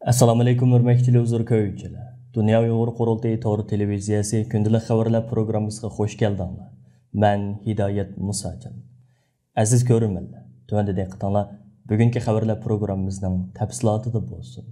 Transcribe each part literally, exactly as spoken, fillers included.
ئەسسالامۇئەلەيكۇم، ھۆرمەتلىك تېلېۋىزور كۆرگۈچىلەر! دۇنيا ئۇيغۇر قۇرۇلتىيى تور تېلېۋىزىيەسى كۈندىلىك خەۋەرلەر پروگراممىسىغا خۇش كەلدىڭلار. مەن ھىدايەت مۇساجان. ئەزىز كۆرۈرمەنلەر، تۆۋەندە دىققىتىڭلار بۈگۈنكى خەۋەرلەر پروگراممىمىزنىڭ تەپسىلاتىدا بولسۇن.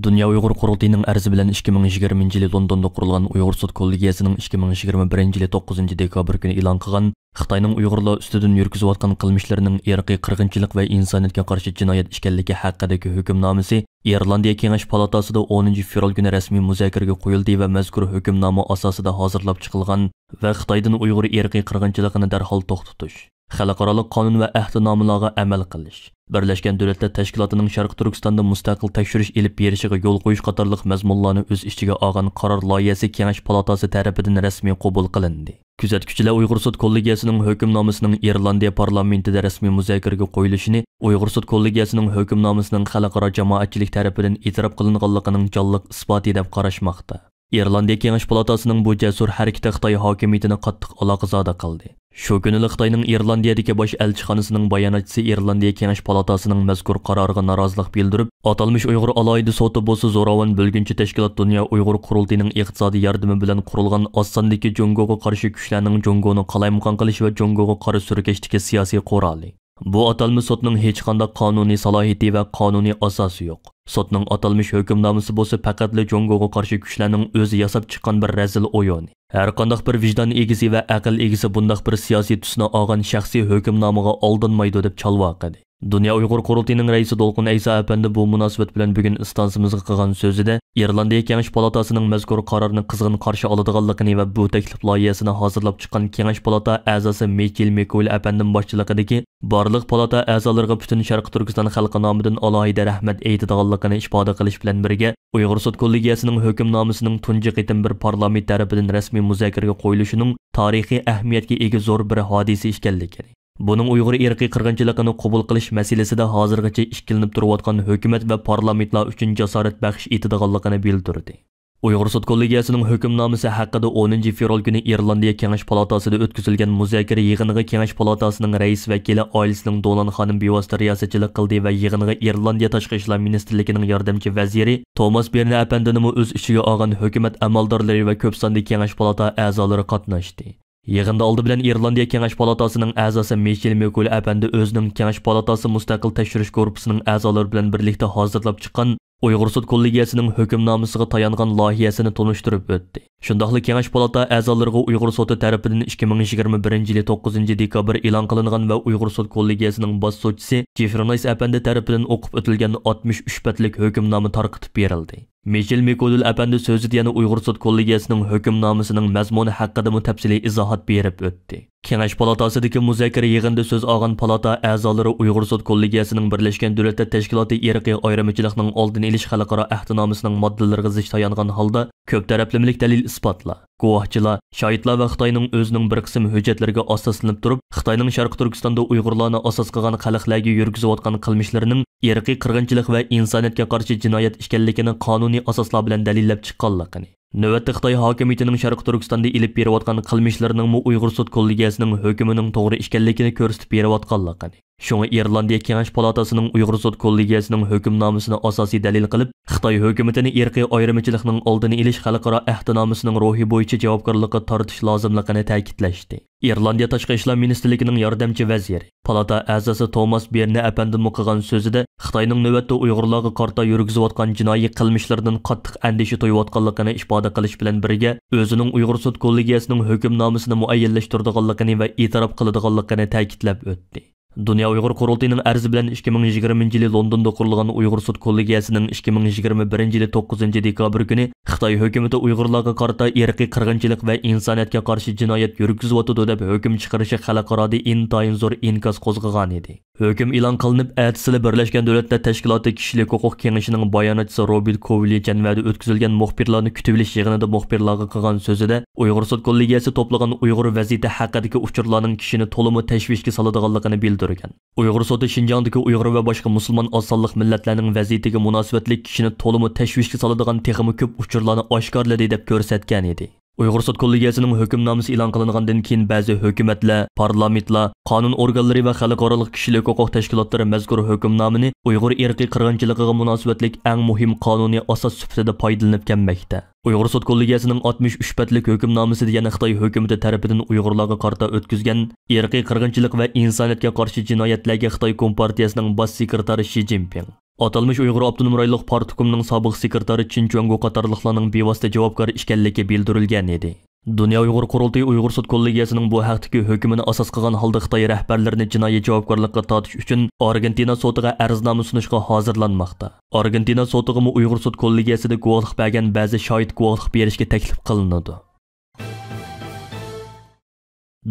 دۇنيا ئۇيغۇر قۇرۇلتىيىنىڭ ئەرزى بىلەن ئىككى مىڭ يىگىرمىنچى يىلى لوندوندا قۇرۇلغان ئۇيغۇر سوت كوللېگىيەسىنىڭ ئىككى مىڭ يىگىرمە بىرىنچى يىلى توققۇزىنچى دېكابىر كۈنى ئېلان قىلغان خىتاينىڭ ئۇيغۇرلار ئۈستىدىن يۈرگۈزۈۋاتقان قىلمىشلىرىنىڭ ئىرقىي قىرغىنچىلىق ۋە ئىنسانىيەتكە قارشى جىنايەت ئىكەنلىكى ھەققىدىكى ھۆكۈمنامىسى ئىرلاندىيە كېڭەش پالاتاسىدا ئونىنچى فېۋرال كۈنى رەسمىي مۇزاكىرىگە قويۇلدى ۋە مەزكۇر ھۆكۈمنامە ئاساسىدا ھازىرلاپ چىقىلغان ۋە خىتايدىن ئۇيغۇر ئىرقىي قىرغىنچىلىقىنى دەرھال توختىتىش، خەلقئارالىق قانۇن ۋە ئەھدىنامىلارغا ئەمەل قىلىش، بىرلەشكەن دۆلەتلەر تەشكىلاتىنىڭ شەرقىي تۈركىستاندا مۇستەقىل تەكشۈرۈش ئېلىپ بېرىشىغا يول قويۇش قاتارلىق مەزمۇنلارنى ئۆز ئىچىگە ئالغان قارار لايىھەسى كېڭەش پالاتاسى تەرىپىدىن رەسمىي قوبۇل قىلىندى. كۆزەتكۈچىلەر ئۇيغۇر سوت كوللېگىيەسىنىڭ ھۆكۈمنامىسىنىڭ ئىرلاندىيە پارلامېنتىدا رەسمىي مۇزاكىرىگە قويۇلۇشىنى ئۇيغۇر سوت كوللېگىيەسىنىڭ ھۆكۈمنامىسىنىڭ خەلقئارا جامائەتچىلىك تەرىپىدىن ئېتىراپ قىلىنغانلىقىنىڭ جانلىق ئىسپاتى دەپ قاراشماقتا. ئىرلاندىيە كېڭەش پالاتاسىنىڭ بۇ جەسۇر ھەرىكىتى خىتاي ھاكىمىيىتىنى قاتتىق ئالاقىزادە قىلدى. شۇ كۈنىلا خىتاينىڭ ئىرلاندىيەدىكى باش ئەلچىخانىسىنىڭ باياناتچىسى ئىرلاندىيە كېڭەش پالاتاسىنىڭ مەزكۇر قارارىغا نارازىلىق بىلدۈرۈپ، ئاتالمىش ئۇيغۇر ئالاھىدە سوتى بولسا زوراۋان بۆلگۈنچى تەشكىلات دۇنيا ئۇيغۇر قۇرۇلتىيىنىڭ ئىقتىسادىي ياردىمى بىلەن قۇرۇلغان ئاز ساندىكى جۇڭگوغا قارشى كۈچلەرنىڭ جۇڭگونى قالايمىقان قىلىش ۋە جۇڭگوغا قارا سۈركەشتىكى سىياسىي قورالى. بۇ ئاتالمىش سوتنىڭ ھېچقانداق قانۇنىي سالاھىيىتى ۋە قانۇنىي ئاساسى يوق. سوتنىڭ ئاتالمىش ھۆكۈمنامىسى بولسا پەقەتلا جۇڭگوغا قارشى كۈچلەرنىڭ ئۆزى ياساپ چىققان بىر رەزىل ئويۇنى. ھەرقانداق بىر ۋىجدان ئىگىسى ۋە ئەقىل ئىگىسى بۇنداق بىر سىياسىي تۈسنى ئالغان شەخسىي ھۆكۈمنامىغا ئالدانمايدۇ، دەپ چالۋاقىدى. دۇنيا ئۇيغۇر قۇرۇلتىيىنىڭ رەئىسى دولقۇن ئەيسا ئەپەندى بۇ مۇناسىۋەت بىلەن بۈگۈن ئىستانسىمىزغا قىلغان سۆزىدە، ئىرلاندىيە كېڭەش پالاتاسىنىڭ مەزكۇر قارارنى قىزغىن قارشى ئالىدىغانلىقىنى ۋە بۇ تەكلىپ لايىھەسىنى ھازىرلاپ چىققان كېڭەش پالاتا ئەزاسى مىچېل مىكويل ئەپەندىم باشچىلىقىدىكى بارلىق پالاتا ئەزالىرىغا پۈتۈن شەرقىي تۈركىستان خەلقى نامىدىن ئالاھىدە رەھمەت ئېيتىدىغانلىقىنى ئىپادە قىلىش بىلەن بىرگە، ئۇيغۇر سوت كوللېگىيەسىنىڭ ھۆكۈمنامىسىنىڭ تۇنجى قېتىم بىر پارلامېنت تەرىپىدىن رەسمىي مۇزاكىرىگە قويۇلۇشىنىڭ تارىخىي ئەھمىيەتكە ئىگە زور بىر ھادىسە ئىكەنلىكىنى، بۇنىڭ ئۇيغۇر ئىرقىي قىرغىنچىلىقىنى قوبۇل قىلىش مەسىلىسىدە ھازىرغىچە ئىككىلىنىپ تۇرۇۋاتقان ھۆكۈمەت ۋە پارلامېنتلار ئۈچۈن جاسارەت بەخش ئېتىدىغانلىقىنى بىلدۈردى. ئۇيغۇر سوت كوللېگىيەسىنىڭ ھۆكۈمنامىسى ھەققىدە ئونىنچى فېۋرال كۈنى ئىرلاندىيە كېڭەش پالاتاسىدا ئۆتكۈزۈلگەن مۇزاكىرە يىغىنىغا كېڭەش پالاتاسىنىڭ رەئىس ۋەكىلى ئائىلىسىنىڭ دونان خانىم بىۋاسىتە رىياسەتچىلىك قىلدى ۋە يىغىنغا ئىرلاندىيە تاشقى ئىشلار مىنىستىرلىكىنىڭ ياردەمچى ۋەزىرى توماس بېرنى ئەپەندىنىمۇ ئۆز ئىچىگە ئالغان ھۆكۈمەت ئەمەلدارلىرى ۋە كۆپ سانلىق كېڭەش پالاتا ئەزالىرى قاتناشتى. يىغىندا ئالدى بىلەن ئىرلاندىيە كېڭەش پالاتاسىنىڭ ئەزاسى مىچېل مىكول ئەپەندى ئۆزىنىڭ كېڭەش پالاتاسى مۇستەقىل تەكشۈرۈش گۇرۇپپىسىنىڭ ئەزالىرى بىلەن بىرلىكتە ھازىرلاپ چىققان ئۇيغۇر سوت كوللېگىيەسىنىڭ ھۆكۈمنامىسىغا تايانغان لايىھەسىنى تونۇشتۇرۇپ ئۆتتى. شۇنداقلا كېڭەش پالاتا ئەزالىرىغا ئۇيغۇر سوتى تەرىپىدىن ئىككى مىڭ يىگىرمە بىرىنچى يىلى توققۇزىنچى دېكابىر ئېلان قىلىنغان ۋە ئۇيغۇر سوت كوللېگىيەسىنىڭ باش سوتچىسى جېفرى نايس ئەپەندى تەرىپىدىن ئوقۇپ ئۆتۈلگەن ئاتمىش ئۈچ بەتلىك ھۆكۈمنامە تارقىتىپ بېرىلدى. مىچېل مىكودىل ئەپەندى سۆزىدە يەنە ئۇيغۇر سوت كوللېگىيەسىنىڭ ھۆكۈمنامىسىنىڭ مەزمۇنى ھەققىدىمۇ تەپسىلىي ئىزاھات بېرىپ ئۆتتى. كېڭەش پالاتاسىدىكى مۇزاكىرە يىغىنىدا سۆز ئالغان پالاتا ئەزالىرى ئۇيغۇر سوت كوللېگىيەسىنىڭ بىرلەشكەن دۆلەتلەر تەشكىلاتى ئىرقىي ئايرىمىچىلىقنىڭ ئالدىنى ئېلىش خەلقئارا ئەھدىنامىسىنىڭ ماددىلىرىغا زىچ تايانغان ھالدا كۆپ تەرەپلىمىلىك دەلىل ئىسپاتلار، گۇۋاھچىلار، شاھىتلار ۋە خىتاينىڭ ئۆزىنىڭ بىر قىسىم ھۆججەتلىرىگە ئاساسلىنىپ تۇرۇپ، خىتاينىڭ شەرقىي تۈركىستاندا ئۇيغۇرلارنى ئاساس قىلغان خەلقلەرگە يۈرگۈزۈۋاتقان قىلمىشلىرىنىڭ ئىرقىي قىرغىنچىلىق ۋە ئىنسانىيەتكە قارشى جىنايەت ئىكەنلىكىنى قانۇنىي ئاساسلار بىلەن دەلىللەپ چىققانلىقىنى، نۆۋەتتە خىتاي ھاكىمىيىتىنىڭ شەرقىي تۈركىستاندا ئېلىپ بېرىۋاتقان قىلمىشلىرىنىڭمۇ ئۇيغۇر سوت كوللېگىيەسىنىڭ ھۆكمىنىڭ توغرا ئىكەنلىكىنى كۆرسىتىپ بېرىۋاتقانلىقىنى، شۇڭا ئىرلاندىيە كېڭەش پالاتاسىنىڭ ئۇيغۇر سوت كوللېگىيەسىنىڭ ھۆكۈمنامىسىنى ئاساسىي دەلىل قىلىپ، خىتاي ھۆكۈمىتىنى ئىرقىي ئايرىمىچىلىقنىڭ ئالدىنى ئېلىش خەلقئارا ئەھدىنامىسىنىڭ روھى بويىچە جاۋابكارلىققا تارتىش لازىملىقىنى تەكىتلەشتى. ئىرلاندىيە تاشقى ئىشلار مىنىستىرلىكىنىڭ ياردەمچى ۋەزىرى، پالاتا ئەزاسى توماس بېرنى ئەپەندىمۇ قىلغان سۆزىدە، خىتاينىڭ نۆۋەتتە ئۇيغۇرلارغا قارىتا يۈرگۈزۈۋاتقان جىنايى قىلمىشلىرىدىن قاتتىق ئەندىشە تۇيۇۋاتقانلىقىنى ئىپادە قىلىش بىلەن بىرگە، ئۆزىنىڭ ئۇيغۇر سوت كوللېگىيەسىنىڭ ھۆكۈمنامىسىنى مۇئەييەنلەشتۈرىدىغانلىقىنى ۋە ئېتىراپ قىلىدىغانلىقىنى تەكىتلەپ ئۆتتى. دۇنيا ئۇيغۇر قۇرۇلتىيىنىڭ ئەرزى بىلەن ئىككى مىڭ يىگىرمىنچى يىلى لوندوندا قۇرۇلغان ئۇيغۇر سوت كوللېگىيەسىنىڭ ئىككى مىڭ يىگىرمە بىرىنچى يىلى توققۇزىنچى دېكابىر كۈنى خىتاي ھۆكۈمىتى ئۇيغۇرلارغا قارىتا ئىرقىي قىرغىنچىلىق ۋە ئىنسانىيەتكە قارشى جىنايەت يۈرگۈزۈۋاتىدۇ دەپ ھۆكۈم چىقىرىشى خەلقئارادا ئىنتايىن زور ئىنكاس قوزغىغانىدى. ھۆكۈم ئېلان قىلىنىپ، ئەتىسىلا بىرلەشكەن دۆلەتلەر تەشكىلاتى كىشىلىك ھوقۇق كېڭىشىنىڭ باياناتچىسى روبېرت كوۋلى جەنۋەدە ئۆتكۈزۈلگەن مۇخبىرلارنى كۈتۈۋېلىش يىغىنىدا مۇخبىرلارغا قىلغان سۆزىدە، ئۇيغۇر سوت كوللېگىيەسى توپلىغان ئۇيغۇر ۋەزىيىتى ھەققىدىكى ئۇچۇرلارنىڭ كىشىنى تولىمۇ تەشۋىشكە سالىدىغانلىقىنى بىلدۈرگەن. ئۇيغۇر سوتى شىنجاڭدىكى ئۇيغۇر ۋە باشقا مۇسۇلمان ئاز سانلىق مىللەتلەرنىڭ ۋەزىيىتىگە مۇناسىۋەتلىك كىشىنى تولىمۇ تەشۋىشكە سالىدىغان تېخىمۇ كۆپ ئۇچۇرلارنى ئاشكارىلىدى دەپ كۆرسەتكەنىدى. ئۇيغۇر سوت كوللېگىيەسىنىڭ ھۆكۈمنامىسى ئېلان قىلىنغاندىن كېيىن، بەزى ھۆكۈمەتلەر، پارلامېنتلار، قانۇن ئورگانلىرى ۋە خەلقئارالىق كىشىلىك ھوقۇق تەشكىلاتلىرى مەزكۇر ھۆكۈمنامىنى ئۇيغۇر ئىرقىي قىرغىنچىلىقىغا مۇناسىۋەتلىك ئەڭ مۇھىم قانۇنىي ئاساس سۈپىتىدە پايدىلىنىپ كەلمەكتە. ئۇيغۇر سوت كوللېگىيەسىنىڭ ئاتمىش ئۈچ بەتلىك ھۆكۈمنامىسىدە يەنە خىتاي ھۆكۈمىتى تەرىپىدىن ئۇيغۇرلارغا قارىتا ئۆتكۈزگەن ئىرقىي قىرغىنچىلىق ۋە ئىنسانىيەتكە قارشى جىنايەتلەرگە خىتاي كومپارتىيەسىنىڭ باش سېكرېتارى شى جىنپىڭ، ئاتالمىش ئۇيغۇر ئاپتونوم رايونلۇق پارتكومنىڭ سابىق سېكرېتارى چېن چۈەنگو قاتارلىقلارنىڭ بىۋاسىتە جاۋابكار ئىكەنلىكى بىلدۈرۈلگەن ئىدى. دۇنيا ئۇيغۇر قۇرۇلتىيى ئۇيغۇر سوت كوللېگىيەسىنىڭ بۇ ھەقتىكى ھۆكمىنى ئاساس قىلغان ھالدا خىتاي رەھبەرلىرىنى جىنايى جاۋابكارلىققا تارتىش ئۈچۈن ئارگېنتىنا سوتىغا ئەرزنامە سۇنۇشقا ھازىرلانماقتا. ئارگېنتىنا سوتىغىمۇ ئۇيغۇر سوت كوللېگىيەسىدە گۇۋاھلىق بەرگەن بەزى شاھىت گۇۋاھلىق بېرىشكە تەكلىپ قىلىنىدۇ.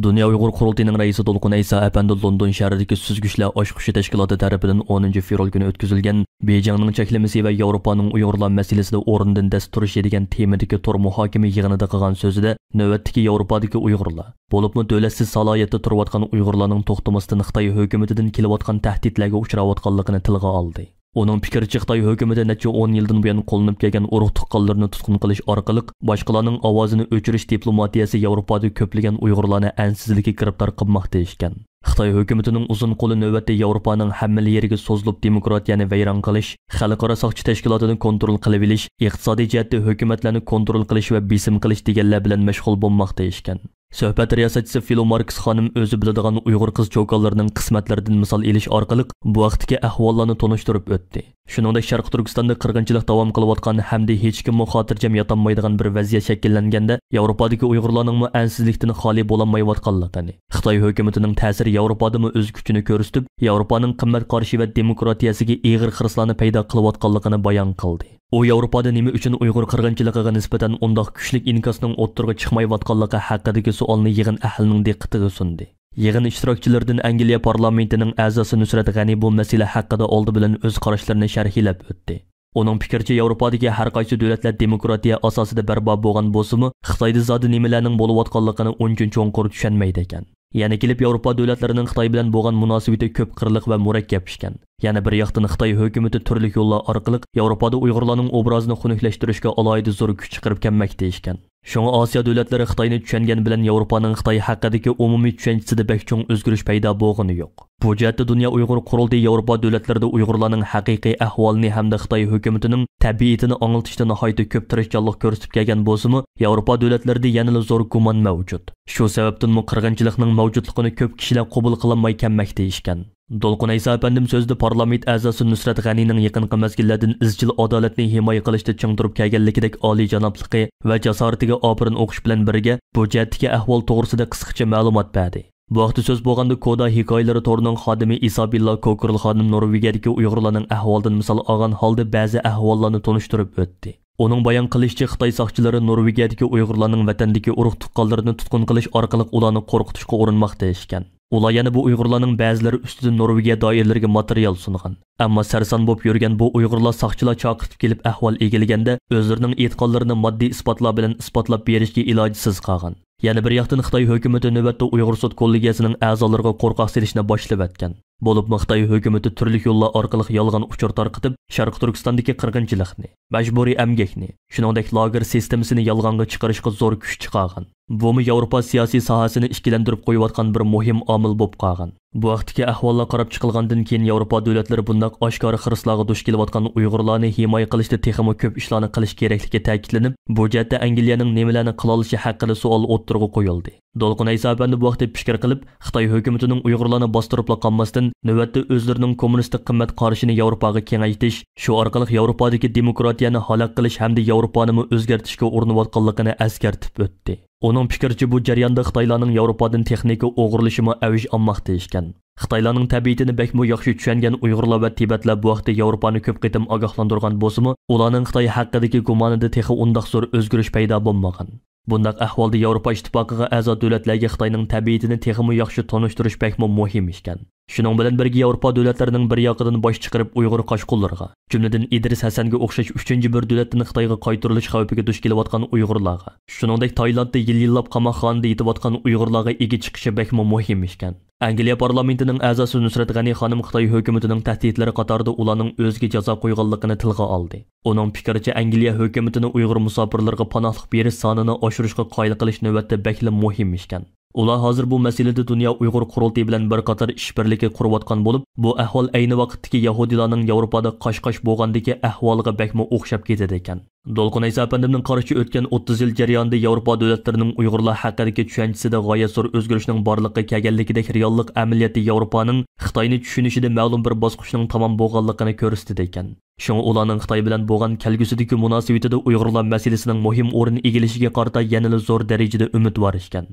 دۇنيا ئۇيغۇر قۇرۇلتىيىنىڭ رەئىسى دولقۇن ئەيسا ئەپەندى لوندون شەھىرىدىكى سۈزگۈچلەر ئاچقۇچى تەشكىلاتى تەرىپىدىن ئونىنچى فېۋرال كۈنى ئۆتكۈزۈلگەن بېيجىڭنىڭ چەكلىمىسى ۋە ياۋروپانىڭ ئۇيغۇرلار مەسىلىسىدە ئورنىدىن دەس تۇرۇشى دېگەن تېمىدىكى تور مۇھاكىمە يىغىنىدا قىلغان سۆزىدە، نۆۋەتتىكى ياۋروپادىكى ئۇيغۇرلار، بولۇپمۇ دۆلەتسىز سالاھىيەتتە تۇرۇۋاتقان ئۇيغۇرلارنىڭ توختىماستىن خىتاي ھۆكۈمىتىدىن كېلىۋاتقان تەھدىتلەرگە ئۇچراۋاتقانلىقىنى تىلغا ئالدى. ئۇنىڭ پىكرىچە، خىتاي ھۆكۈمىتى نەچچە ئون يىلدىن بۇيان قوللىنىپ كەلگەن ئۇرۇق تۇغقانلىرىنى تۇتقۇن قىلىش ئارقىلىق باشقىلارنىڭ ئاۋازىنى ئۆچۈرۈش دىپلوماتىيەسى ياۋروپادا كۆپلىگەن ئۇيغۇرلارنى ئەنسىزلىككە گىرىپتار قىلماقتا ئىكەن. خىتاي ھۆكۈمىتىنىڭ ئۇزۇن قولى نۆۋەتتە ياۋروپانىڭ ھەممىلا يېرىگە سوزۇلۇپ، دېموكراتىيەنى ۋەيران قىلىش، خەلقئارا ساقچى تەشكىلاتىنى كونترول قىلىۋېلىش، ئىقتىسادىي جەھەتتە ھۆكۈمەتلەرنى كونترول قىلىش ۋە بېسىم قىلىش دېگەنلەر بىلەن مەشغۇل بولماقتا ئىكەن. سۆھبەت رىياسەتچىسى فىلو ماركس خانىم ئۆزى بىلىدىغان ئۇيغۇر قىز چوكانلىرىنىڭ قىسمەتلىرىدىن مىسال ئېلىش ئارقىلىق بۇ ھەقتىكى ئەھۋاللارنى تونۇشتۇرۇپ ئۆتتى. شۇنىڭدەك، شەرقىي تۈركىستاندا قىرغىنچىلىق داۋام قىلىۋاتقان ھەمدە ھېچكىممۇ خاتىرجەم ياتالمايدىغان بىر ۋەزىيەت شەكىللەنگەندە، ياۋروپادىكى ئۇيغۇرلارنىڭمۇ ئەنسىزلىكتىن خالىي بولالمايۋاتقانلىقىنى، خىتاي ھۆكۈمىتىنىڭ تەسىرى ياۋروپادىمۇ ئۆز كۈچىنى كۆرسىتىپ، ياۋروپانىڭ قىممەت قارىشى ۋە دېموكراتىيەسىگە ئېغىر خىرىسلارنى پەيدا قىلىۋاتقانلىقىنى بايان قىلدى. ئۇ ياۋروپادا نېمە ئۈچۈن ئۇيغۇر قىرغىنچىلىقىغا نىسبەتەن ئۇنداق كۈچلۈك ئىنكاسنىڭ ئوتتۇرىغا چىقمايۋاتقانلىقى ھەققىدىكى سوئالنى يىغىن ئەھلىنىڭ دىققىتىگە سۇندى. يىغىن ئىشتىراكچىلىرىدىن ئەنگلىيە پارلامېنتىنىڭ ئەزاسى نۇسرەت غەنى بۇ مەسىلە ھەققىدە ئالدى بىلەن ئۆز قاراشلىرىنى شەرھلەپ ئۆتتى. ئۇنىڭ پىكرىچە، ياۋروپادىكى ھەر قايسى دۆلەتلەر دېموكراتىيە ئاساسىدا بەرپا بولغان بولسىمۇ، خىتايدا زادى نېمىلەرنىڭ بولۇۋاتقانلىقىنى ئۇنچە چوڭقۇر چۈشەنمەيدىكەن. يەنە كېلىپ ياۋروپا دۆلەتلىرىنىڭ خىتاي بىلەن بولغان مۇناسىۋىتى كۆپ قىرلىق ۋە مۇرەككەپ ئىكەن. يەنە بىر ياقتىن، خىتاي ھۆكۈمىتى تۈرلۈك يوللار ئارقىلىق ياۋروپادا ئۇيغۇرلارنىڭ ئوبرازىنى خۇنۈكلەشتۈرۈشكە ئالاھىدە زور كۈچ چىقىرىپ كەلمەكتە ئىكەن. شۇڭا ئاسىيا دۆلەتلىرى خىتاينى چۈشەنگەن بىلەن ياۋروپانىڭ خىتاي ھەققىدىكى ئومۇمىي چۈشەنچىسىدە بەك چوڭ ئۆزگىرىش پەيدا بولغىنى يوق. بۇ جەھەتتە دۇنيا ئۇيغۇر قۇرۇلتىيى ياۋروپا دۆلەتلىرىدە ئۇيغۇرلارنىڭ ھەقىقىي ئەھۋالىنى ھەمدە خىتاي ھۆكۈمىتىنىڭ تەبىئىتىنى ئاڭلىتىشتا ناھايىتى كۆپ تىرىشچانلىق كۆرسىتىپ كەلگەن بولسىمۇ، ياۋروپا دۆلەتلىرىدە يەنىلا زور گۇمان مەۋجۇت. شۇ سەۋەبتىنمۇ قىرغىنچىلىقنىڭ مەۋجۇتلۇقىنى كۆپ كىشىلەر قوبۇل قىلالماي كەلمەكتە ئىكەن. دولقۇن ئەيسا ئەپەندىم سۆزىدە پارلامېنت ئەزاسى نۇسرەت غەنىنىڭ يېقىنقى مەزگىللەردىن ئىزچىل ئادالەتنى ھىمايە قىلىشتا چىڭ تۇرۇپ كەلگەنلىكىدەك ئالىيجانابلىقى ۋە جاسارىتىگە ئاپىرىن ئوقۇش بىلەن بىرگە، بۇ جەھەتتىكى ئەھۋال توغرىسىدا قىسقىچە مەلۇمات بەردى. بۇ ھەقتە سۆز بولغاندا، كودا ھېكايىلىرى تورىنىڭ خادىمى ئىسابېللا كوكرېل خانىم نورۋېگىيەدىكى ئۇيغۇرلارنىڭ ئەھۋالىدىن مىسال ئالغان ھالدا بەزى ئەھۋاللارنى تونۇشتۇرۇپ ئۆتتى. ئۇنىڭ بايان قىلىشىچە، خىتاي ساقچىلىرى نورۋېگىيەدىكى ئۇيغۇرلارنىڭ ۋەتەندىكى ئۇرۇق تۇغقانلىرىنى تۇتقۇن قىلىش ئارقىلىق ئۇلارنى قورقۇتۇشقا ئۇرۇنماقتا ئىكەن. ئۇلار يەنە بۇ ئۇيغۇرلارنىڭ بەزىلىرى ئۈستىدىن نورۋېگىيە دائىرىلىرىگە ماتېرىيال سۇنغان. ئەمما سەرسان بولۇپ يۈرگەن بۇ ئۇيغۇرلار ساقچىلار چاقىرتىپ كېلىپ ئەھۋال ئىگىلىگەندە، ئۆزلىرىنىڭ ئېيتقانلىرىنى ماددىي ئىسپاتلار بىلەن ئىسپاتلاپ بېرىشكە ئىلاجسىز قالغان. يەنە بىر ياقتىن، خىتاي ھۆكۈمىتى نۆۋەتتە ئۇيغۇر سوت كوللېگىيەسىنىڭ ئەزالىرىغا قورقاق سېلىشنى باشلىۋەتكەن. بولۇپمۇ خىتاي ھۆكۈمىتى تۈرلۈك يوللار ئارقىلىق يالغان ئۇچۇر تارقىتىپ، شەرقىي تۈركىستاندىكى قىرغىنچىلىقنى، مەجبۇرىي ئەمگەكنى، شۇنىڭدەك لاگېر سىستېمىسىنى يالغانغا چىقىرىشقا زور كۈچ چىقارغان. بۇمۇ ياۋروپا سىياسىي ساھەسىنى ئىككىلەندۈرۈپ قويۇۋاتقان بىر مۇھىم ئامىل بولۇپ قالغان. بۇ ھەقتىكى ئەھۋاللار قاراپ چىقىلغاندىن كېيىن، ياۋروپا دۆلەتلىرى بۇنداق ئاشكارا خىرىسلارغا دۇچ كېلىۋاتقان ئۇيغۇرلارنى ھىمايە قىلىشتا تېخىمۇ كۆپ ئىشلارنى قىلىش كېرەكلىكى تەكىتلىنىپ، بۇ جەھەتتە ئەنگلىيەنىڭ نېمىلەرنى قىلالىشى ھەققىدە سوئال ئوتتۇرىغا قويۇلدى. دولقۇن ئەيسا ئەپەندى بۇ ھەقتە پىكىر قىلىپ، خىتاي ھۆكۈمىتىنىڭ ئۇيغۇرلارنى باستۇرۇپلا قالماستىن، نۆۋەتتە ئۆزلىرىنىڭ كوممۇنىستىك قىممەت قارىشىنى ياۋروپاغا كېڭەيتىش، شۇ ئارقىلىق ياۋروپادىكى دېموكراتىيەنى ھالاك قىلىش ھەمدە ياۋروپانىمۇ ئۆزگەرتىشكە ئۇرۇنۇۋاتقانلىقىنى ئەسكەرتىپ ئۆتتى. ئۇنىڭ پىكرىچە، بۇ جەرياندا خىتايلارنىڭ ياۋروپادىن تېخنىكا ئوغرىلىشىمۇ ئەۋج ئالماقتا ئىكەن. خىتايلارنىڭ تەبىئىتىنى بەكمۇ ياخشى چۈشەنگەن ئۇيغۇرلار ۋە تىبەتلەر بۇ ھەقتە ياۋروپانى كۆپ قېتىم ئاگاھلاندۇرغان بولسىمۇ، ئۇلارنىڭ خىتاي ھەققىدىكى گۇمانىدا تېخى ئۇنداق زور ئۆزگىرىش پەيدا بولمىغان. بۇنداق ئەھۋالدا ياۋروپا ئىتتىپاقىغا ئەزا دۆلەتلەرگە خىتاينىڭ تەبىئىتىنى تېخىمۇ ياخشى تونۇشتۇرۇش بەكمۇ مۇھىم ئىكەن. شۇنىڭ بىلەن بىرگە، ياۋروپا دۆلەتلىرىنىڭ بىر ياقىدىن باش چىقىرىپ ئۇيغۇر قاچقۇنلىرىغا، جۈملىدىن ئىدرىس ھەسەنگە ئوخشاش ئۈچىنچى بىر دۆلەتتىن خىتايغا قايتۇرۇلۇش خەۋپىگە دۇچ كېلىۋاتقان ئۇيغۇرلارغا، شۇنىڭدەك تايلاندتا يىل-يىللاپ قاماقخانىدا يېتىۋاتقان ئۇيغۇرلارغا ئىگە چىقىشى بەكمۇ مۇھىم ئىكەن. ئەنگلىيە پارلامېنتىنىڭ ئەزاسى نۇسرەت غەنى خانىم خىتاي ھۆكۈمىتىنىڭ تەھدىتلىرى قاتارىدا ئۇلارنىڭ ئۆزىگە جازا قويغانلىقىنى تىلغا ئالدى. ئۇنىڭ پىكرىچە، ئەنگلىيە ھۆكۈمىتىنى ئۇيغۇر مۇساپىرلىرىغا پاناھلىق بېرىش سانىنى ئاشۇرۇشقا قايىل قىلىش نۆۋەتتە بەكلا مۇھىم ئىكەن. ئۇلار ھازىر بۇ مەسىلىدە دۇنيا ئۇيغۇر قۇرۇلتىيى بىلەن بىر قاتار ئىش بىرلىكى قۇرۇۋاتقان بولۇپ، بۇ ئەھۋال ئەينى ۋاقىتتىكى يەھۇدىيلارنىڭ ياۋروپادا قاش-قاش بولغاندىكى ئەھۋالىغا بەكمۇ ئوخشاپ كېتىدىكەن. دولقۇن ئەيسا ئەپەندىمنىڭ قارىشىچە، ئۆتكەن ئوتتۇز يىل جەريانىدا ياۋروپا دۆلەتلىرىنىڭ ئۇيغۇرلار ھەققىدىكى چۈشەنچىسىدە غايەت زور ئۆزگىرىشنىڭ بارلىققا كەلگەنلىكىدەك رېئاللىق ئەمەلىيەتتە ياۋروپانىڭ خىتاينى چۈشىنىشىدە مەلۇم بىر باسقۇچنىڭ تامام بولغانلىقىنى كۆرسىتىدىكەن. شۇڭا ئۇلارنىڭ خىتاي بىلەن بولغان كەلگۈسىدىكى مۇناسىۋىتىدە ئۇيغۇرلار مەسىلىسىنىڭ مۇھىم ئورۇن ئىگىلىشىگە قارىتا يەنىلا زور دەرىجىدە ئۈمىدۋار ئىكەن.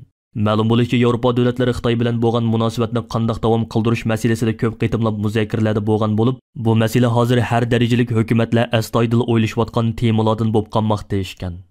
مەلۇم بولۇشىچە، ياۋروپا دۆلەتلىرى خىتاي بىلەن بولغان مۇناسىۋەتنى قانداق داۋام قىلدۇرۇش مەسىلىسىدە كۆپ قېتىملاپ مۇزاكىرىلەردە بولغان بولۇپ، بۇ مەسىلە ھازىر ھەر دەرىجىلىك ھۆكۈمەتلەر ئەستايىدىل ئويلىشىۋاتقان تېمىلاردىن بولۇپ قالماقتا ئىكەن.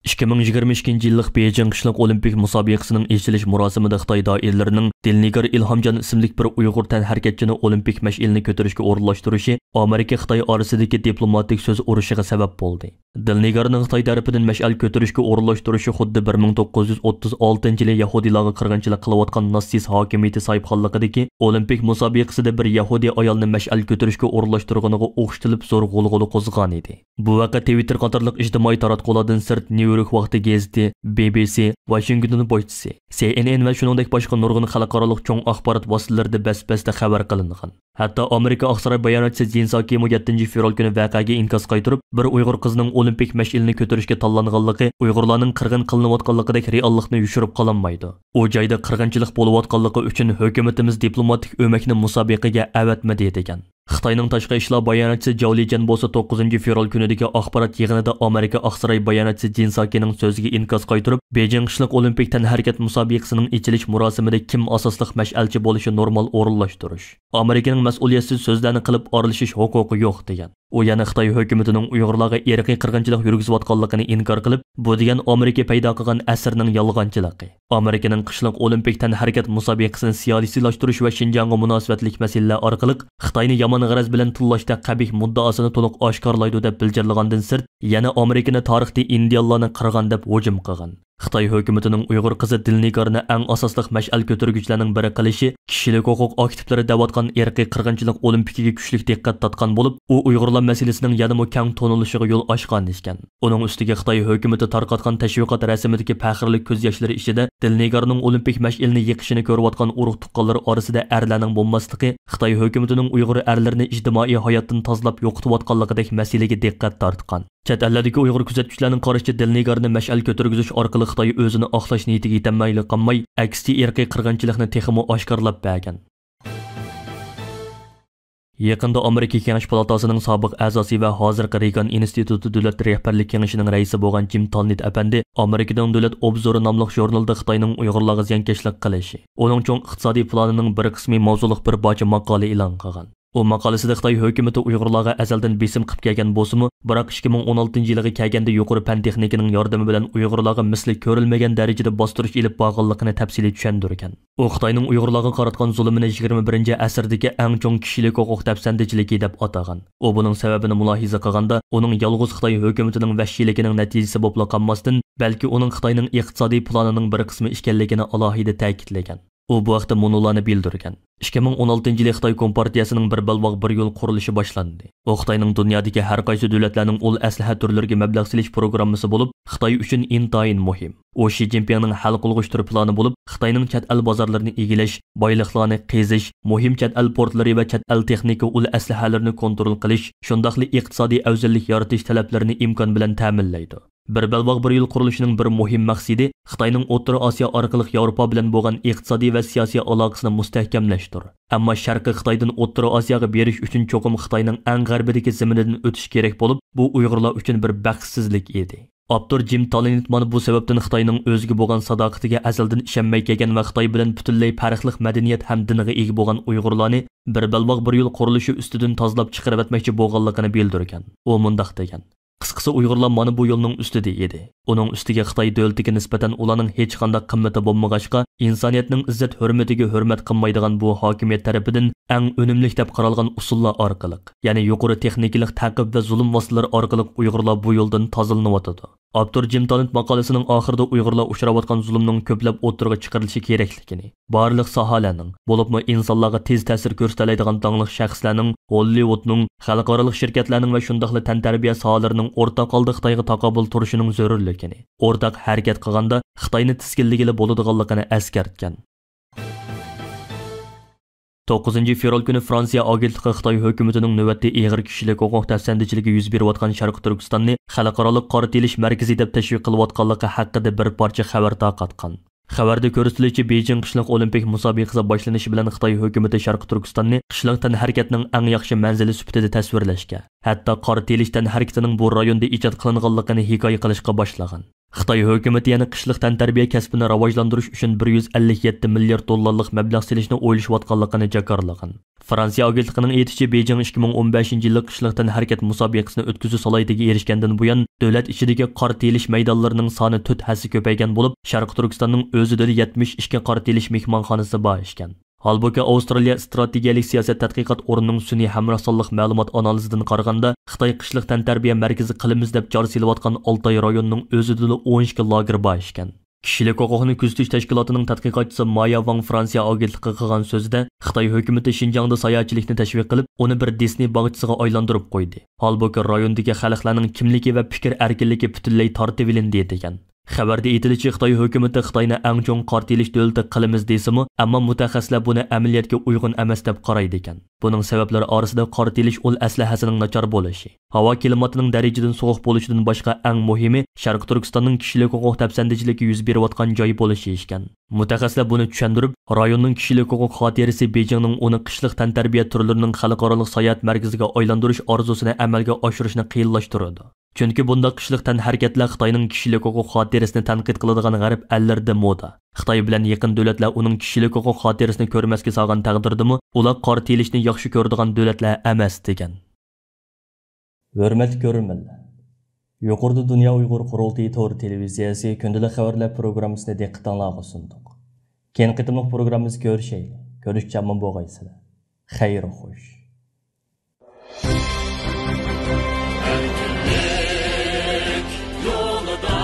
ئىككى مىڭ يىگىرمە ئىككىنچى يىللىق بېيجىڭ قىشلىق ئولىمپىك مۇسابىقىسىنىڭ ئېچىلىش مۇراسىمىدا خىتاي دائىرىلىرىنىڭ دىلنىگار ئىلھامجان ئىسىملىك بىر ئۇيغۇر تەنھەرىكەتچىنى ئولىمپىك مەشئىلىنى كۆتۈرۈشكە ئورۇنلاشتۇرۇشى ئامېرىكا خىتاي ئارىسىدىكى دىپلوماتىك سۆز ئۇرۇشىغا سەۋەب بولدى. دىلنىگارنىڭ خىتاي تەرىپىدىن مەشئەل كۆتۈرۈشكە ئورۇنلاشتۇرۇشى خۇددى بىر مىڭ توققۇز يۈز ئوتتۇز ئالتىنچى يىلى يەھۇدىيلارغا قىرغىنچىلىق قىلىۋاتقان ناتسىست ھاكىمىيىتى ساھىبخانلىقىدىكى ئولىمپىك مۇسابىقىسىدە بىر يەھۇدىي ئايالنى مەشئەل كۆتۈرۈشكە ئورۇنلاشتۇرغىنىغا ئوخشىتىلىپ زور غۇلغۇلا قوزغىغانىدى. بۇ ۋەقە تىۋىتتېر قاتارلىق ئىجتىمائىي تاراتقۇلاردىن سىرت، نيۇ يورك ۋاقتى گېزىتى، بى بى سى، ۋاشىنگتون پوچتىسى، سى ئېن ئېن ۋە شۇنىڭدەك باشقا نۇرغۇن خەلقئارالىق چوڭ ئاخبارات ۋاسىتىلىرىدا بەس-بەستە خەۋەر قىلىنغان. ھەتتا ئامېرىكا ئاقساراي باياناتچىسى جىن ساكىمۇ يەتتىنچى فېۋرال كۈنى ۋەقەگە ئىنكاس قايتۇرۇپ، بىر ئۇيغۇر قىزنىڭ ئولىمپىك مەشئىلىنى كۆتۈرۈشكە تاللانغانلىقى ئۇيغۇرلارنىڭ قىرغىن قىلىنىۋاتقانلىقىدەك رېئاللىقنى يوشۇرۇپ قالالمايدۇ. ئۇ جايدا قىرغىنچىلىق بولۇۋاتقانلىقى ئۈچۈن ھۆكۈمىتىمىز دىپلوماتىك ئۆمەكنى مۇسابىقىگە ئەۋەتمىدى، دېگەن. خىتاينىڭ تاشقى ئىشلار باياناتچىسى جاۋ لىجيەن بولسا توققۇزىنچى فېۋرال كۈنىدىكى ئاخبارات يىغىنىدا ئامېرىكا ئاقساراي باياناتچىسى جىن ساكىنىڭ سۆزىگە ئىنكاس قايتۇرۇپ، بېيجىڭ قىشلىق ئولىمپىك تەنھەرىكەت مۇسابىقىسىنىڭ ئېچىلىش مۇراسىمىدا كىم ئاساسلىق مەشئەلچى بولۇشى نورمال ئورۇنلاشتۇرۇش. ئامېرىكىنىڭ مەسئۇلىيەتسىز سۆزلەرنى قىلىپ ئارىلىشىش ھوقۇقى يوق، دېگەن. ئۇ يەنە خىتاي ھۆكۈمىتىنىڭ ئۇيغۇرلارغا ئىرقىي قىرغىنچىلىق يۈرگۈزۈۋاتقانلىقىنى ئىنكار قىلىپ، بۇ دېگەن ئامېرىكا پەيدا قىلغان ئەسىرنىڭ يالغانچىلىقى. ئامېرىكىنىڭ قىشلىق ئولىمپىك تەنھەرىكەت مۇسابىقىسىنى سىياسىيلاشتۇرۇش ۋە شىنجاڭغا مۇناسىۋەتلىك مەسىلىلەر ئارقىلىق خىتاينى يامان غەرەز بىلەن تىللاشتا قەبىھ مۇددىئاسىنى تولۇق ئاشكارىلايدۇ دەپ بىلجىرلىغاندىن سىرت، يەنە ئامېرىكىنى تارىختىن ئىندىيانلارنى قىرغان دەپ ھۇجۇم قىلغان. خىتاي ھۆكۈمىتىنىڭ ئۇيغۇر قىزى دىلنىگارنى ئەڭ ئاساسلىق مەشئەل كۆتۈرگۈچىلەرنىڭ بىرى قىلىشى كىشىلىك ھوقۇق ئاكتىپلىرى دەۋاتقان ئىرقىي قىرغىنچىلىق ئولىمپىكىگە كۈچلۈك دىققەت تارتقان بولۇپ، ئۇ ئۇيغۇرلار مەسىلىسىنىڭ يەنىمۇ كەڭ تونۇلۇشىغا يول ئاچقان ئىكەن. ئۇنىڭ ئۈستىگە خىتاي ھۆكۈمىتى تارقاتقان تەشۋىقات رەسىمىدىكى پەخىرلىك كۆز ياشلىرى ئىچىدە دىلنىگارنىڭ ئولىمپىك مەشئىلىنى يېقىشىنى كۆرۈۋاتقان ئۇرۇق-تۇغقانلىرى ئارىسىدا ئەرلەرنىڭ بولماسلىقى خىتاي ھۆكۈمىتىنىڭ ئۇيغۇر ئەرلىرىنى ئىجتىمائىي ھاياتتىن تازىلاپ يوقىتىۋاتقانلىقىدەك مەسىلىگە دىققەت تارتقان. چەت ئەللەردىكى ئۇيغۇر كۆزەتكۈچىلەرنىڭ قارىشىچە، دىلنىگارنى مەشئەل كۆتۈرگۈزۈش ئارقىلىق خىتاي ئۆزىنى ئاقلاش نىيىتىگە يېتەلمەيلا قالماي، ئەكسىچە ئىرقىي قىرغىنچىلىقنى تېخىمۇ ئاشكارىلاپ بەرگەن. يېقىندا ئامېرىكا كېڭەش پالاتاسىنىڭ سابىق ئەزاسى ۋە ھازىرقى رېگان ئىنستىتۇتى دۆلەت رەھبەرلىك كېڭىشىنىڭ رەئىسى بولغان جىم تالنىت ئەپەندى ئامېرىكىنىڭ دۆلەت ئوبزورى ناملىق ژۇرنىلىدا خىتاينىڭ ئۇيغۇرلارغا زىيانكەشلىك قىلىشى، ئۇنىڭ چوڭ ئىقتىسادىي پىلانىنىڭ بىر قىسمى ماۋزۇلۇق بىر پارچە ماقالە ئېلان قىلغان. ئۇ ماقالىسىدە خىتاي ھۆكۈمىتى ئۇيغۇرلارغا ئەزەلدىن بېسىم قىلىپ كەلگەن بولسىمۇ، بىراق ئىككى مىڭ ئون ئالتىنچى يىلىغا كەلگەندە يۇقىرى پەن تېخنىكىنىڭ ياردىمى بىلەن ئۇيغۇرلارغا مىسلى كۆرۈلمىگەن دەرىجىدە باستۇرۇش ئېلىپ بارغانلىقىنى تەپسىلىي چۈشەندۈرگەن. ئۇ خىتاينىڭ ئۇيغۇرلارغا قاراتقان زۇلۇمىنى يىگىرمە بىرىنچى ئەسىردىكى ئەڭ چوڭ كىشىلىك ھوقۇق دەپسەندىچىلىكى دەپ ئاتىغان. ئۇ بۇنىڭ سەۋەبىنى مۇلاھىزە قىلغاندا، ئۇنىڭ يالغۇز خىتاي ھۆكۈمىتىنىڭ ۋەھشىيلىكىنىڭ نەتىجىسى بولۇپلا قالماستىن، بەلكى ئۇنىڭ خىتاينىڭ ئىقتىسادىي پىلانىنىڭ بىر قىسمى ئىكەنلىكىنى ئالاھىدە تەكىتلىگەن. ئۇ بۇ ھەقتە مۇنۇلارنى بىلدۈرگەن: ئىككى مىڭ ئون ئالتىنچى يىلى خىتاي كومپارتىيەسىنىڭ بىر بەلباغ بىر يول قۇرۇلۇشى باشلاندى. ئۇ خىتاينىڭ دۇنيادىكى ھەر قايسى دۆلەتلەرنىڭ ئۇل ئەسلىھە تۈرلىرىگە مەبلەغ سېلىش پروگراممىسى بولۇپ، خىتاي ئۈچۈن ئىنتايىن مۇھىم. ئۇ شى جىنپىڭنىڭ ھەل قىلغۇچ تۈر پىلانى بولۇپ، خىتاينىڭ چەت ئەل بازارلىرىنى ئىگىلەش، بايلىقلارنى قېزىش، مۇھىم چەت ئەل پورتلىرى ۋە چەت ئەل تېخنىكا ئۇل ئەسلىھەلىرىنى كونترول قىلىش، شۇنداقلا ئىقتىسادىي ئەۋزەللىك يارىتىش تەلەپلىرىنى ئىمكان بىلەن تەمىنلەيدۇ. بىر بەلباغ بىر يول قۇرۇلۇشىنىڭ بىر مۇھىم مەقسىتى خىتاينىڭ ئوتتۇرا ئاسىيا ئارقىلىق ياۋروپا بىلەن بولغان ئىقتىسادىي ۋە سىياسىي ئالاقىسىنى مۇستەھكەملەشتۇر. ئەمما شەرقىي خىتايدىن ئوتتۇرا ئاسىياغا بېرىش ئۈچۈن چوقۇم خىتاينىڭ ئەڭ غەربىدىكى زېمىنىدىن ئۆتۈش كېرەك بولۇپ، بۇ ئۇيغۇرلار ئۈچۈن بىر بەختسىزلىك ئىدى. ئاپتور جىم تالىنت مانا بۇ سەۋەبتىن خىتاينىڭ ئۆزىگە بولغان ساداقىتىگە ئەزەلدىن ئىشەنمەي كەلگەن ۋە خىتاي بىلەن پۈتۈنلەي پەرقلىق مەدەنىيەت ھەم دىنغا ئىگە بولغان ئۇيغۇرلارنى بىر بەلباغ بىر يول قۇرۇلۇشى ئۈستىدىن تازىلاپ چىقىرىۋەتمەكچى بولغانلىقىنى بىلدۈرگەن. ئۇ مۇنداق دېگەن: قىسقىسى، ئۇيغۇرلار مانا بۇ يولنىڭ ئۈستىدە ئىدى. ئۇنىڭ ئۈستىگە خىتاي دۆلىتىگە نىسبەتەن ئۇلارنىڭ ھېچقانداق قىممىتى بولمىغاچقا، ئىنسانىيەتنىڭ ئىززەت ھۆرمىتىگە ھۆرمەت قىلمايدىغان بۇ ھاكىمىيەت تەرىپىدىن ئەڭ ئۈنۈملۈك دەپ قارالغان ئۇسۇللار ئارقىلىق، يەنى يۇقىرى تېخنىكىلىق تەقىب ۋە زۇلۇم ۋاسىتىلىرى ئارقىلىق ئۇيغۇرلار بۇ يولدىن تازىلىنىۋاتىدۇ. ئاپتور جىم تالېنت ماقالىسىنىڭ ئاخىرىدا ئۇيغۇرلار ئۇچراۋاتقان زۇلۇمنىڭ كۆپلەپ ئوتتۇرىغا چىقىرىلىشى كېرەكلىكىنى، بارلىق ساھەلەرنىڭ، بولۇپمۇ ئىنسانلارغا تېز تەسىر كۆرسىتەلەيدىغان داڭلىق شەخسلەرنىڭ، ھوللىۋۇدنىڭ، خەلقئارالىق شىركەتلەرنىڭ ۋە شۇنداقلا تەنتەربىيە ساھەلىرىنىڭ ئورتاق ھالدا خىتايغا تاقابىل تۇرۇشىنىڭ زۆرۈرلۈكىنى، ئورتاق ھەرىكەت قىلغاندا خىتاينى تىزگىنلىگىلى بولىدىغانلىقىنى ئەسكەرتكەن. توققۇزىنچى فېۋرال كۈنى فرانسىيە ئاگېنتلىقى خىتاي ھۆكۈمىتىنىڭ نۆۋەتتە ئېغىر كىشىلىك ھوقۇق دەپسەندىچىلىكى يۈز بېرىۋاتقان شەرقىي تۈركىستاننى خەلقئارالىق قارا تىيىلىش مەركىزى دەپ تەشۋىق قىلىۋاتقانلىقى ھەققىدە بىر پارچە خەۋەر تارقاتقان. خەۋەردە كۆرسىتىلىشىچە، بېيجىڭ قىشلىق ئولىمپىك مۇسابىقىسى باشلىنىشى بىلەن خىتاي ھۆكۈمىتى شەرقىي تۈركىستاننى قىشلىق تەنھەرىكەتنىڭ ئەڭ ياخشى مەنزىلى سۈپىتىدە تەسۋىرلەشكە، ھەتتا قارا تىيىلىش تەنھەرىكىتىنىڭ بۇ رايوندا ئىجاد قىلىنغانلىقىنى ھېكايە قىلىشقا باشلىغان. خىتاي ھۆكۈمىتى يەنە قىشلىق تەنتەربىيە كەسپىنى راۋاجلاندۇرۇش ئۈچۈن بىر يۈز ئەللىك يەتتە مىليارد دوللارلىق مەبلەغ سېلىشنى ئويلىشىۋاتقانلىقىنى جاكارلىغان. فرانسىيە ئاگېنتلىقىنىڭ ئېيتىشىچە، بېيجىڭ ئىككى مىڭ ئون بەشىنچى يىللىق قىشلىق تەنھەرىكەت مۇسابىقىسىنى ئۆتكۈزۈش سالاھىيىتىگە ئېرىشكەندىن بۇيان، دۆلەت ئىچىدىكى قارا تىيىلىش مەيدانلىرىنىڭ سانى تۆت ھەسسە كۆپەيگەن بولۇپ، شەرقىي تۈركىستاننىڭ ئۆزىدىلا يەتمىش ئىككى قارا تىيىلىش مېھمانخانىسى بار ئىكەن. ھالبۇكى، ئاۋسترالىيە ئىستراتېگىيەلىك سىياسەت تەتقىقات ئورنىنىڭ سۈنئىي ھەمراھ سانلىق مەلۇمات ئانالىزىدىن قارىغاندا، خىتاي قىشلىق تەنتەربىيە مەركىزى قىلىمىز دەپ جار سېلىۋاتقان ئالتاي رايونىنىڭ ئۆزىدىلا ئون ئىككى لاگېر بار ئىكەن. كىشىلىك ھوقۇقنى كۆزىتىش تەشكىلاتىنىڭ تەتقىقاتچىسى مايا ۋاڭ فرانسىيە ئاگېنتلىقىغا قىلغان سۆزىدە، خىتاي ھۆكۈمىتى شىنجاڭدا ساياھەتچىلىكنى تەشۋىق قىلىپ، ئۇنى بىر دىسنېي باغچىسىغا ئايلاندۇرۇپ قويدى. ھالبۇكى، رايوندىكى خەلقلەرنىڭ كىملىكى ۋە پىكىر ئەركىنلىكى پۈتۈنلەي تارتىۋېلىندى، دېگەن. خەۋەردە ئېيتىلىشىچە، خىتاي ھۆكۈمىتى خىتاينى ئەڭ چوڭ قارا تىيىلىش دۆلىتى قىلىمىز دېسىمۇ، ئەمما مۇتەخەسسىسلەر بۇنى ئەمەلىيەتكە ئۇيغۇن ئەمەس دەپ قارايدىكەن. بۇنىڭ سەۋەبلىرى ئارىسىدا قارا تىيىلىش ئۇل ئەسلىھەسىنىڭ ناچار بولۇشى، ھاۋا كىلىماتىنىڭ دەرىجىدىن سوغۇق بولۇشىدىن باشقا، ئەڭ مۇھىمى شەرقىي تۈركىستاننىڭ كىشىلىك ھوقۇق دەپسەندىچىلىكى يۈز بېرىۋاتقان جايى بولۇشى ئىكەن. مۇتەخەسسىسلەر بۇنى چۈشەندۈرۈپ، رايوننىڭ كىشىلىك ھوقۇق خاتىرىسى بېيجىڭنىڭ ئۇنى قىشلىق تەنتەربىيە تۈرلىرىنىڭ خەلقئارالىق ساياھەت مەركىزىگە ئايلاندۇرۇش ئارزۇسىنى ئەمەلگە ئاشۇرۇشنى قىيىنلاشتۇرىدۇ. چۈنكى بۇنداق قىشلىق تەنھەرىكەتلەر خىتاينىڭ كىشىلىك ھوقۇق خاتىرىسىنى تەنقىد قىلىدىغان غەرب ئەللىرىدە مودا. خىتاي بىلەن يېقىن دۆلەتلەر ئۇنىڭ كىشىلىك ھوقۇق خاتىرىسىنى كۆرمەسكە سالغان تەقدىردىمۇ، ئۇلار قارا تىيىلىشنى ياخشى كۆرىدىغان دۆلەتلەر ئەمەس، دېگەن. ھۆرمەتلىك كۆرۈرمەنلەر! يۇقىرىدا دۇنيا ئۇيغۇر قۇرۇلتىيى تور تېلېۋىزىيەسى كۈندىلىك خەۋەرلەر پروگراممىسىنى دىققىتىڭلارغا سۇندۇق. كېيىنكى قېتىملىق پروگراممىمىزدا كۆرۈشەيلى. كۆرۈشكىچە ئامان بولغايسىلەر. خەير خوش. ئەركىنلىك يولىدا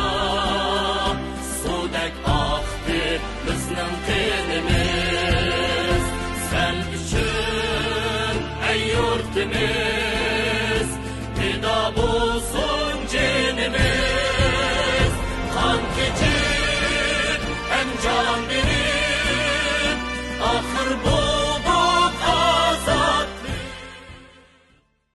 سۇدەك ئاقتى بىزنىڭ قېنىمىز. سەن ئۈچۈن، ئەي يۇرتىمىز.